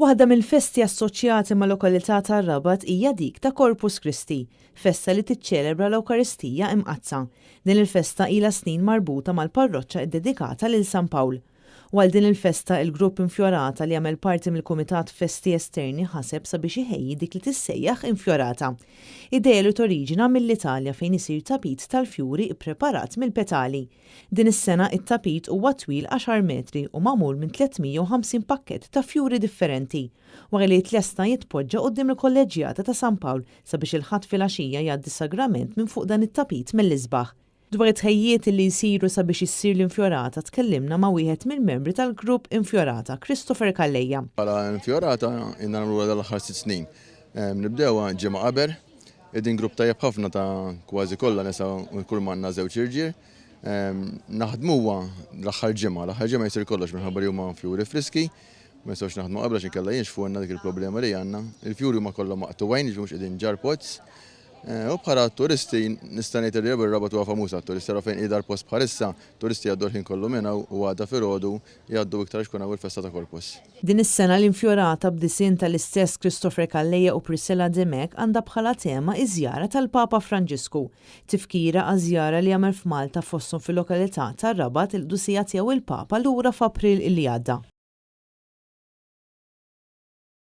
Waħda mill-festi assoċjati mal-lokalità tar-Rabat hija dik ta' Corpus Christi, festa li tiċċelebra l-Ewkaristija Imqaddsa. Din il-festa ilha snin marbuta mal-parroċċa ddedikata lil San Pawl. U għal din il-festa il-grupp Infjorata li jagħmel parti mill-Kumitat Festi Esterni ħaseb sabiex iħejji dik li tissejjaħ Infjorata. Idea li toriġina mill-Italja fejn isir tapit tal-fjuri ppreparat mill-petali. Din is-sena it-tapit huwa twil għaxar metri u magħmul minn 350 pakkett ta' fjuri differenti. Wara li jitlesta jitpoġġa quddiem il-Kolleġġjata ta' San Pawl sabiex il-Ħadd filgħaxija jgħaddi s-sagrament minn fuq dan it-tapit mill-isbaħ. Dwar it-tħejjijiet li jsiru sabiex issir l-Infjorata tkellimna ma' wieħed mill-membri tal-grupp Infjorata, Christopher Calleja. Bħala Infjorata ilna nagħmluha dal-aħħar sitt snin. Nibdewha ġimgħa qabel, qegħdin grupp tajjeb ħafna ta' kważi kollha nisa u kull m'għandna żewġ irġiel. Naħdmuha l-aħħar ġimgħa, l-aħħar ġimgħa jsir kollox minħabba li huma fjuri friski, ma nistgħux naħdmu qabel għax inkella jinxfulna dik il-problema li għandna. Il-fjuri huma kollha maqtugħin, jiġifieri mhux qegħdin ġar pots. U bħala turisti nista' ngħid li ir-Rabat huwa famuż għat-turisti, ara fejn qiegħda l-post bħalissa, turisti jgħaddu l-ħin kollu minn hawn u għada filgħodu jgħaddu iktar għax ikun hawn il-festa ta' Corpus. Din is-sena l-Infjorata b'disinn tal-istess Christopher Calleja u Priscilla Dimech għandha bħala tema iż-żjara tal-Papa Franġisku, tifkira għaż-żjara li għamel f'Malta fosthom fil-lokalità tar-Rabat il-Qdusija Tiegħu il-Papa lura f'April li għadda.